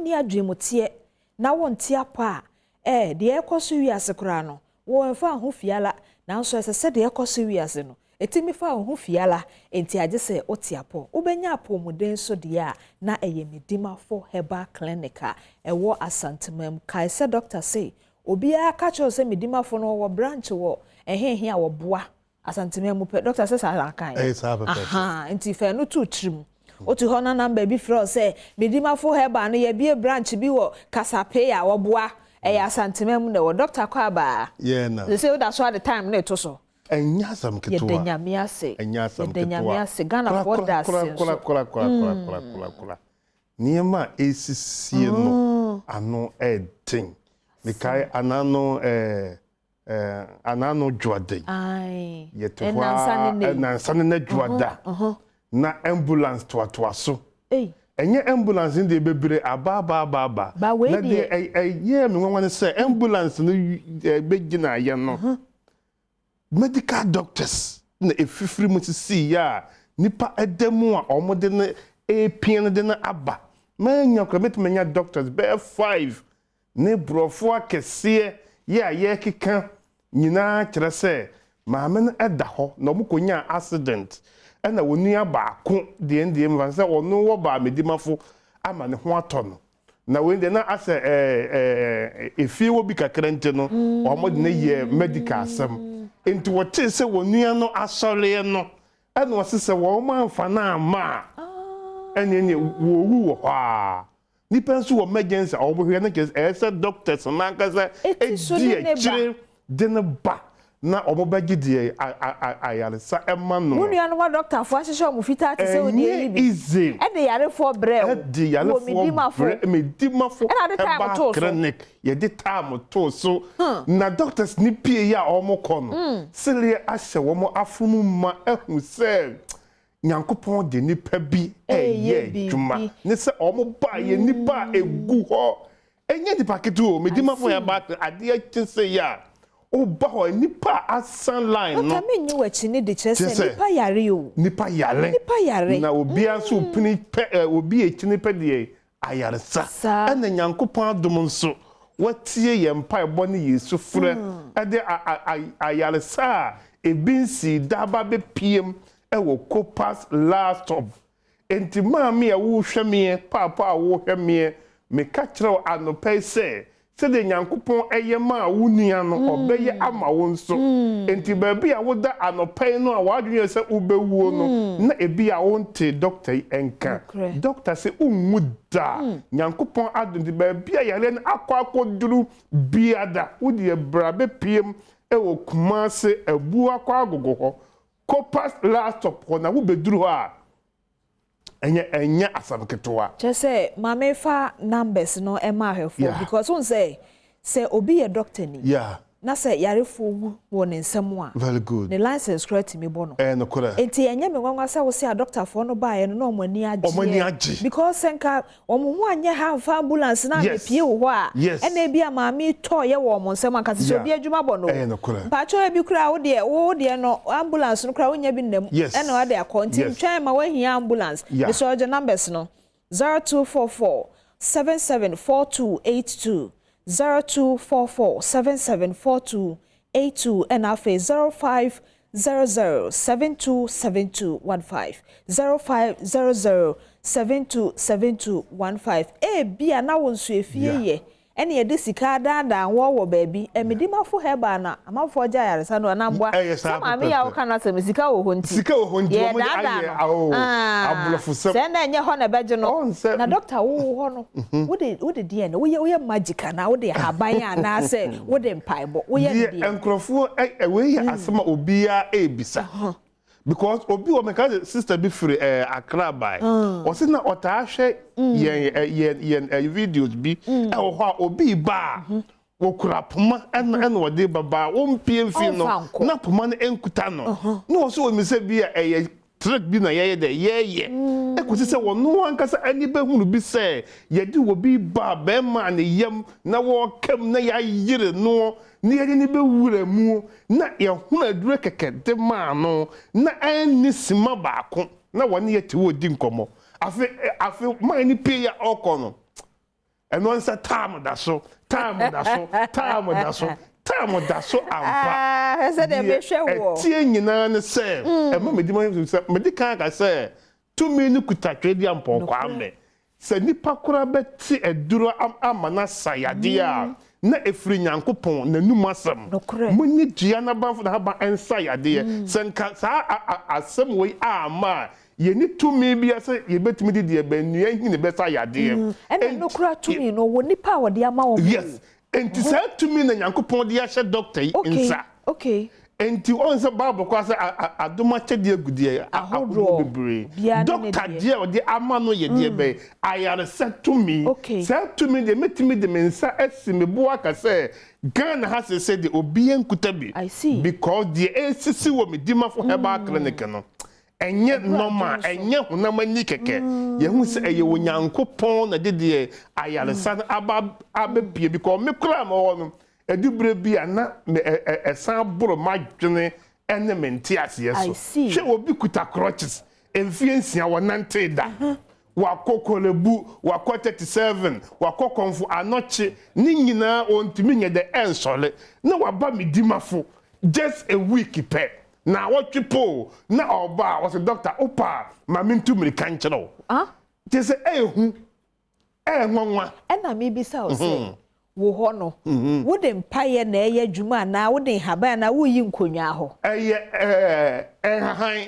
wonni adwenemuteɛ na wonte apɔ a, ɛɛ, deɛ ɛrekɔ so wiase koraa no, wo ɛmfa wo ho fiala, nanso ɛsɛ sɛ deɛ ɛrekɔ so wiase no, ɛtumi fa wo ho fiala, enti agye sɛ wote apɔ. Wobɛnya apɔmuden nso deɛ a, na ɛyɛ Medimafo Herbal Clinic a ɛwɔ Asanteman mu. Kae sɛ dɔkta se, obiara ka kyerɛ wo sɛ Medimafo no wɔwɔ branch wɔ ɛhehe a wɔboa Asanteman mu pɛ. Dɔkta sɛ saa na aka Ɛyɛ saa pɛpɛɛpɛ. Aha, nti fa ɛno to tirim. Wote hɔ na number bi frɛ wo sɛ Medimafo Herbal no yɛabue branch bi wɔ Kasapee a wɔboa, ɛyɛ Asanteman mu na ɛwɔ. Dɔkta kɔ aba? Yeah na. Sesei woda so ara de time no reto so. Ɛnyɛ asɛm ketewa. Yɛda Nyame ase. Ɛnyɛ asɛm Yɛda ketewa. Nyame ase. Ghanafoɔ da ase nso. Korakorakorakorakorakorakorakorakora. Nneɛma a ɛresisie no ano ɛɛden. Mekae anano ɛɛ anano dwoada yi. Ae. Yɛte hɔ ara ɛnansa ne nɛ dwoada. Na ambulance toatoa so. Ei. Ɛnyɛ ambulance no deɛ bebree aba aba aba aba. Ba wei Na deɛ deɛ. ɛyɛɛ me nwanwa ne sɛ ambulance no bɛgyinaeɛ no, medical doctors na ɛfifiri mu sisiiɛ a nipa da mu a wɔde no repia no de no aba. Mannya koraa mɛtumi anya doctors bɛyɛ five ne borɔfo akɛseɛ yɛ a yɛrekeka nyinaa kyerɛ sɛ maame no da hɔ na wɔkɔnyaa accident ɛna wɔn nua baako deɛ deɛ mfa sɛ ɔno wɔ baa Medimafo ama ne ho atɔ no na wei deɛ na asɛ ɛɛ efie wɔ bi kakra nti no wɔn de no yɛ medical asɛm nti wɔtee sɛ wɔn nua no asɔreɛ no ɛna wɔse sɛ wɔn amfa no amma a ɛneɛ neɛ wɔwu wɔ hɔ a. Nnipa nso wɔ emergency a wɔhwɛ no kyerɛ sɛ ɛyɛ sɛ doctors no ankasa Eti so di de ne ba. akyire de no ba na wɔbɛgye deɛ ayaresa ma no. Wo nuanom adɔktafoɔ ahyehyɛ wɔn fitaa te sɛ wo deɛ yi Ɛnyɛ bi. easy. Ɛde yarefoɔ brɛ wo. Ɛde Wɔ yarefoɔ Medimafo. brɛ Medimafo Ɛna wode time Herbal too so. Clinic. Yɛde time too so. Na doctors no pie yi a wɔkɔ no, sereɛ ahyɛ wɔn afono ma ahu sɛ Nyankopɔn de nnipa bi reyɛ adwuma ne sɛ wɔn ba yɛ nnipa a egu hɔ. Ɛnyɛ nnipa ketewa o, Medimafo yɛ ba adeɛ kye sɛ yɛ a, woba hɔ nnipa a asan line no. Dɔkta me nyi w'akyi ne de kyerɛ sɛ nnipa yare o. Nnipa yare. Nnipa yare. Na obiara nso pini pɛ, obi akyini pɛ deɛ ayaresa. Ɛna Nyankopɔn adom nso, watie yɛn mpaebɔ ne yɛn sufrɛ de ayaresa a ebi nsii da aba abɛpiem wɔ Copas Last Stop. Enti maame a worehwɛ meɛ, paapa a worehwɛ meɛ, meka kyerɛ wo anɔpa yi sɛ, Sɛdeɛ Nyankopɔn yɛ maa wo nua no, ɔbɛyɛ ama wo nso. Enti baabi a woda anɔpa yi no a w'adwene yɛ sɛ wobɛwuo no, na ebia wontee dɔkta yi nka. Dɔkta se wonwu da. Nyankopɔn adom nti, baabi a yareɛ no akɔ akɔduru biada, wo deɛ bra bɛpiem wɔ Kumase Abuakwa Agogo hɔ, Copas Last Stop hɔ, na wobɛduru hɔ a, Ɛnyɛ ɛnyɛ asɛm ketewa. Kyerɛ sɛ ma me fa numbers no ma ahwɛfoɔ because wohu sɛ sɛ obi yɛ doctor ni na sɛ yarefoɔ wu wɔ ne nsam a Very good. ne license koraa tumi bɔ no. Ɛyɛ nokorɛ. Nti ɛnyɛ me nwanwa sɛ wo se adoctorfoɔ no baeɛ no na wɔn ani agyeɛ. Wɔn ani agye. Because sɛ nka Wɔn ho anyɛ ha amfa ambulance no ammepue wo hɔ a, ɛna ebia maame yi tɔeɛ wɔ wɔn nsam anka te sɛ obi adwuma bɔ no o. Mpakyɛw ebi koraa wo deɛ wo deɛ no ambulance no koraa wonnya bi nna mu ɛna wode akɔ nti ntwɛn ma woahia ambulance. Mesrɛ wo gye numbers no, 0244 77 42 82, 0244 77 42 82 ɛna afei 0500 72 72 15, 0500 72 72 15. Ebia na wo nso efie yɛ ɛna yɛde sika adaadaa woɔ wɔ baabi. Ɛmedimafo herbal na amanfoɔ gye ayaresa no anaa mboa? Ɛyɛ Sɛ saa maame yi a pɛpɛpɛ. woka n'asɛm yi sika wɔ hɔ nti Sika wɔ hɔ nti wɔn de yɛdaadaa ayɛ no. ao Aah aborɔfosɛm. sɛ ɛna ɛnyɛ hɔ na ɛbɛgye no. Ɔn sɛ. Na doctor wo wɔ hɔ no Wode wode deɛn na woyɛ woyɛ magic anaa wode ahaban anaa sɛ wode mpaebɔ woyɛ no Deɛ deɛn? nkurɔfoɔ ɛ ɛ wei yɛ asɛm a obiara rebisa because obi wɔ meka sɛ sister bi firi ɛɛ Accra bae ɔse na ɔtaa hwɛ yɛn ɛ yɛn yɛn ɛ videos bi ɛwɔ hɔ a obi reba a wɔkura poma ɛna ɛna ɔde ba ba a wɔmpie mfie no Ɔmfa nkɔ. na poma no nkuta no na ɔse ɔnim sɛ bi a ɛyɛ Trick bi na yɛyɛ dɛ yɛyɛ kosi sɛ ɔno ankasa ani bɛhunu bi sɛ yɛde obi ba bɛrima a ne yam na wɔreka mu na yɛayere noɔ na yɛde no bɛwura mu na yɛhono aduro kɛkɛ de maa no na anni sima baako na wɔne yɛ te hɔ redi nkɔmmɔ. Afe afe man no pue a ɔrekɔ no. Ɛno nsa time da so, time da so, time da so, time da so ampa. Ah, sɛ deɛ mehwɛ wɔ. Ɛtie nyinaa ne sɛ, ɛma medi ma sɛ medi kan aka sɛ tumi no kuta Tweaduampɔn Kwame. Sɛ nipa koraa bɛte aduro ama no asa yadeɛ a, na ɛfiri Nyankopɔn n'anum asɛm. Monyi dua n'abanfo n'ahaban nsa yadeɛ. Sɛ nka saa asɛm wei amma a, yɛnni tumi biara sɛ yɛbɛtumi de deɛ bɛn nnua nhini bɛsa yadeɛ. Ɛna ɛno koraa tumi no, wɔ nipa a wɔde ama wɔn. Yes. Enti saa tumi na Nyankopɔn de ahyɛ dɔkta yi nsa. Enti wɔn sɛ Bible kɔ sɛ adom akyɛdeɛ gu deɛ ahodoɔ bebree. Dɔkta deɛ ɔde ama no yɛ deɛ bɛn ayaresa tumi. Saa tumi deɛ mɛtumi de me nsa asi me bo aka sɛ Ghana ha sese deɛ obiara nkuta bi. Because deɛ ɛresisi wɔ Medimafo Herbal Clinic no, ɛnyɛ normal, ɛnyɛ honam ani kɛkɛ. Yɛhu sɛ ɛyɛ Onyankopɔn na de deɛ ayaresa no aba abɛpie because me koraa mewɔ hɔ no, ɛdu berɛ bi a na me ɛsan boro m'adwene ne me nteaseɛ so. Hwɛ obi kuta crutches mfeɛ 6 wɔnantee da. Wakɔ Korle-Bu, wakɔ 37, wakɔ Kɔmfo Anɔkye, ne nyinaa ɔntumi nyɛ dɛ ɛnsɔre. Na waba Medimafo just a week pɛ, naawɔtwe pɛ o, na ɔba a ɔse doctor wopɛ a ma mentu mmirika nkyerɛ wo. Kyerɛ sɛ ɛyɛ hu, ɛyɛ nwanwa. Ɛna mebisa wo sɛ, wo hɔ no, wode mpaeɛ na ɛyɛ adwuma anaa wode nhaban anaa woyi nkonnwa hɔ? Ɛyɛ nhahan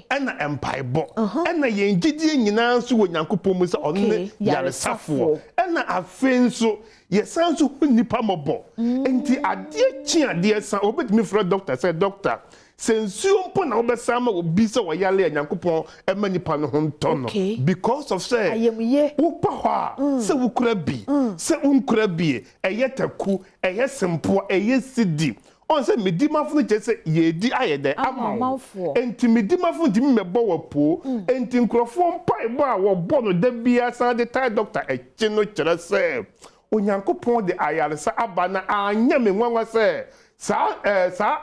ɛna mpaebɔ ɛna yɛn gyidie nyinaa nso wɔ Nyankopɔn mu sɛ ɔno ne yaresafoɔ. Ɛna afei nso yɛsan nso hu nnipa mmɔbɔ. Nti adeɛ kye adeɛ sa, wobɛtumi frɛ dɔkta sɛ dɔkta, sɛ nsuo mpo na wobɛsa ama obi sɛ ɔyare a Nyankopɔn ɛma nipa no ho ntɔ no because of sɛ wopa hɔ a sɛ wokura bi sɛ wonkura bi, ɛyɛ taku, ɛyɛ sempoa, ɛyɛ sidi. Ɔn sɛ medimafo no kyerɛ sɛ yɛdi ayɛ dɛ ama wo. Enti medimafo ntumi mmɛbɔ wɔ poo. Enti nkurɔfoɔ mpaebɔ a wɔbɔ no da biara san de tae dɔkta akyi no kyerɛ sɛ Onyankopɔn de ayaresa aba na anyɛ me nwanwa sɛ saa saa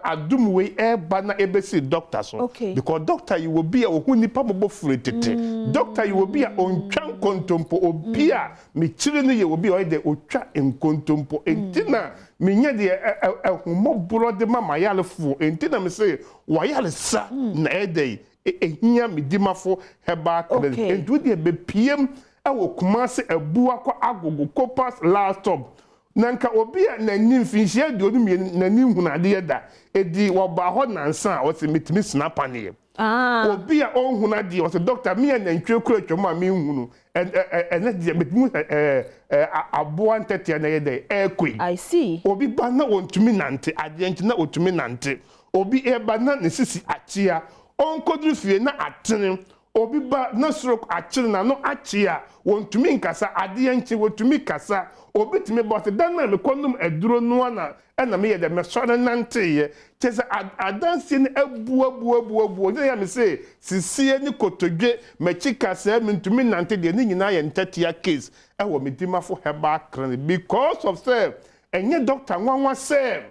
adom wei ɛreba na ɛbɛsi dɔkta so. Because dɔkta yi wɔ bi a ɔhu nnipa mmɔbɔ firi tete. Dɔkta yi wɔ bi a ɔntwa nkontompo. Obi a mekyiri no yɛ obi a ɔyɛ dɛ ɔtwa nkontompo. Enti na menya deɛ ahummɔborɔ de ma m'ayarefoɔ. Enti na mese w'ayaresa na ɛyɛ dɛ ɛhia Medimafo Herbal Clinic. Enti wo deɛ bɛpiem ɛwɔ Kumasi Abuakwa Agogo Copas last stop. Na nka obi a n'ani mfinhyia 22 n'ani nhunu adeɛ da, edi wɔbaa hɔ nansa a ɔse metumi sena paneɛ. Obi a ɔnhunu adeɛ ɔse dɔkta me a nantwie kura twam a menhunu, ɛnɛ deɛ metumi aboa ntɛtea na ɛyɛ dɛ ɛɛkɔ yi. Obi ba na ɔntumi nante, adeɛ nti na ɔtumi nante. Obi ɛba na ne sisi akyea, ɔnkɔduru fie na atene. Obi ba na stroke akyere n'ano akye a, wɔntumi nkasa, adeɛ nkye, wɔtumi kasa. Obi tumi ba ɔse da no a mekɔnom aduro no ara na ɛna meyɛ dɛ mɛsɔre nanteeɛ. Kyerɛ sɛ adanseɛ no abuabuabuabua. Nti na ɛyɛ a mese sisie ne kotodwe, m'akyi kasɛɛ, mentumi nnante deɛ, ne nyinaa yɛ ntɛtea case ɛwɔ Medimafo Herbal Clinic because of sɛ ɛnyɛ doctor nwanwa sɛ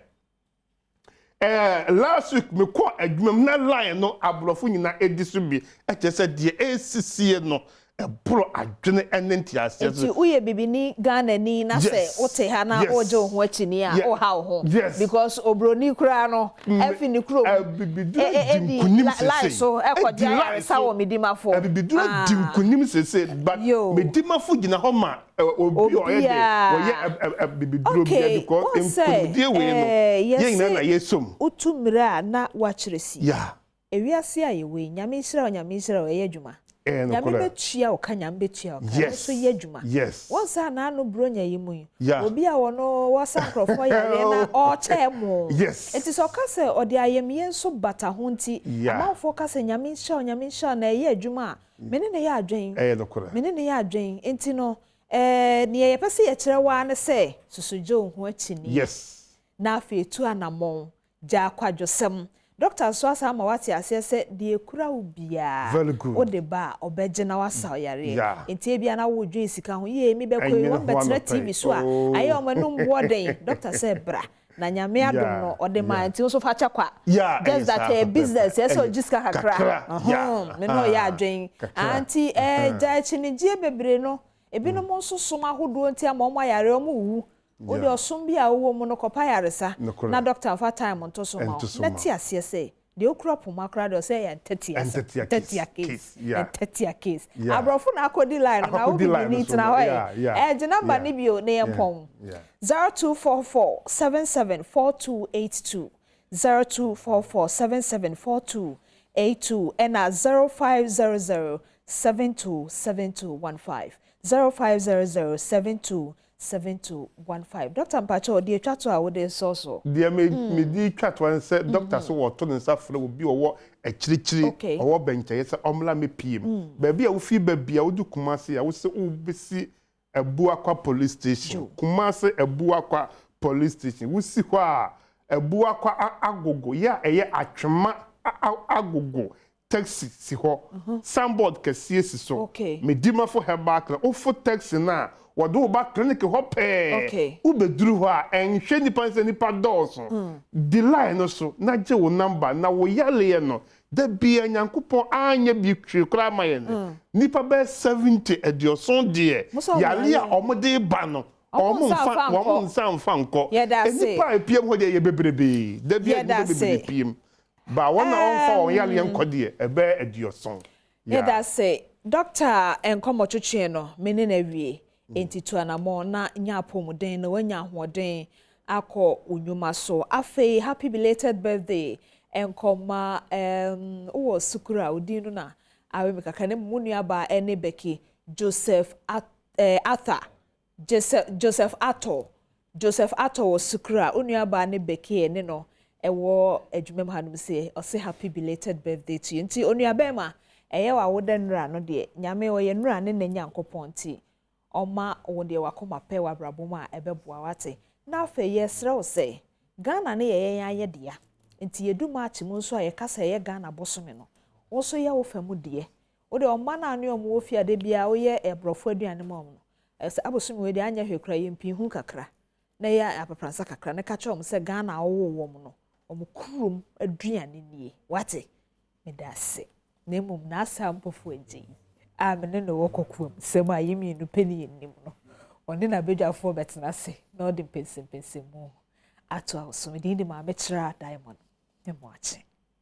Last week mekɔɔ adwuma mu na line no aborɔfo nyinaa edi so bi, ɛkyerɛ sɛ deɛ ɛresisie no ɛboro adwene ne nteaseɛ so. Nti woyɛ bibini Ghanani na sɛ wote ha na wogye wo ho akyinnye a woha wo ho because obroni koraa no afi ne kurom ɛdi line so ɛkɔgye ayaresa wɔ Medimafo. Abibiduro adi nkunim sese but Medimafo gyina hɔ ma obi a ɔyɛ de wɔyɛ abibiduro bia because nkunimdie wei no yɛn nyinaa na yɛsom. Wotu mmerɛ a na woakyerɛ si. Ewiase a yɛwɔ yi, Nyame nhyira wo, Nyame nhyira wo, ɛyɛ adwuma. Nyame bɛtua wo ka, Nyame bɛtua wo ka, ɛno nso yɛ adwuma. Wɔn saa naano Buronya yi mu yi, obi a ɔno wɔsa nkurɔfoɔ yareɛ na ɔrekyɛ ɛmo. Nti sɛ ɔka sɛ ɔde ayamyie nso bata ho nti, amanfoɔ ka sɛ Nyame nhyira wo, Nyame nhyira wo, na ɛyɛ adwuma a, me ne no yɛ adwen. Me ne no yɛ adwen. Nti no, eh, neɛ yɛpɛ sɛ yɛkyerɛ wo ara ne sɛ, susu gye wo ho akyinnye, na afei tu anammɔn. Gyaa kwadwosɛm. Dɔkta nso asan ama woate aseɛ sɛ deɛ ɛkura wo biara, wode ba a, ɔbɛgye na wasa wo yareɛ. Enti ebia na woredwene sika ho, yee mebɛkɔ yi, wɔbɛtena TV so a, ayɛ wɔn anum boɔ den. Dɔkta sɛ bra, na Nyame adom no, ɔde maa, nti wo nso fa kyɛ kwa. Just that ɛyɛ business, ɛsɛ sɛ ɔgye sika kakra. Ɔhoo, me ne wo yɛ adwene. Aa nti ɛɛ gyae akyinnyegyeɛ bebree no. Ebinom nso som ahodoɔ nti ama wɔn ayare, wɔn rewu. Wo deɛ ɔsom bi a wowɔ mu no kɔpɛ ayaresa na doctor mfa time nto so ma wo na te aseɛ sɛ deɛ okura poma koraa deɛ ɔsɛ ɛyɛ ntatia asɛm, ntatia case, ntatia case. Aborɔfo na akɔdi line no na wo bibini tena hɔ ɛ. Ɛɛ gye number no bio na yɛmpɔn. 0244 77 4282, 0244 77 4282 ɛna 0500 72 7215, 0500 72 7215 Doctor mpakyɛw deɛ etwa to a wode sɔ so. Deɛ me mede retwa toa ne sɛ doctor sɛ wɔto ne nsa frɛ obi a ɔwɔ akyirikyiri, ɔwɔ bɛnkyɛeɛ sɛ ɔmmra mmɛpiem. Baabi a wofiri ba biara wodu Kumasi a wose wobɛsi Abuakwa police station, Kumasi Abuakwa police station, wosi hɔ a Abuakwa agogo yɛ a ɛyɛ Atwema agogo Taxi si hɔ, signboard kɛseɛ si so, Medimafo Herbal Clinic. Wofo taxi no a, wɔde wo ba clinic hɔ pɛɛ. Wobɛduru hɔ a, ɛnhwɛ nnipa no sɛ nnipa dɔɔso. Di line no so na gye wo number na wo yareɛ no, da biara Nyankopɔn anyɛ bi hwee koraa ama yɛn. Nnipa bɛyɛ 70, aduɔson deɛ, yareɛ a wɔde ba no, wɔn mfa, wɔn nsa mfa nkɔ. Nnipa a ɛpiem hɔ deɛ yɛ bebrebee. Da biara nnipa bebree piem. Ba wɔn a wɔmfa wɔn yareɛ nkɔ deɛ, ɛbɛyɛ aduɔson. Yeah. Yɛdase Doctor nkɔmɔ twetwee no me ne no awie enti tu anamɔn na nya apɔmuden na wanya ahoɔden akɔ wo nwuma so afei happy belated birthday nkɔ ma ehm wowɔ sukuru a odin no na awe me kakra na mmom wo nua baa ɛne Becky Joseph Arthur Joseph Joseph Atɔ Joseph Atɔ wɔ sukuu a onua baa ne Becky ne no wɔ adwuma mu hanom se ɔse happy belated birthday to you nti onua bɛɛma ɛyɛ w'awoda nnura no deɛ Nyame ɔyɛ nnura ne nɛ Nyankopɔn nti ɔma wo deɛ w'akoma pɛ wɔ abrabɔ mu a ɛbɛboa wate na afei yɛsrɛ wo sɛ Ghana no yɛ yɛn ayɛ dea nti yɛdu March mu nso a yɛka sɛ ɛyɛ Ghana bosome no wo nso yɛ wo fa mu deɛ Wo deɛ ɔma no a ne ɔmo wɔ fie a da biara woyɛ aborɔfo aduane ma ɔmo no, sɛ abosome wei deɛ anyɛ hwee koraa yɛ mpiihu kakra na yɛ aprapransa kakra na ka kyerɛ ɔmo sɛ Ghana a wowoo wɔn no ɔmo kurom aduane nie. Wate? Meda ase. Na mmom Nasa Ampofo Agyei a me ne no wɔ kɔkoam nsɛm a yɛn mmienu pɛ ne yɛnnim no, ɔne n'abadwafoɔ bɛtena ase na ɔde mpɛnsɛmpɛnsɛmu ato awo so. Me din de Maame Kyerah Diamond. Me mo akye.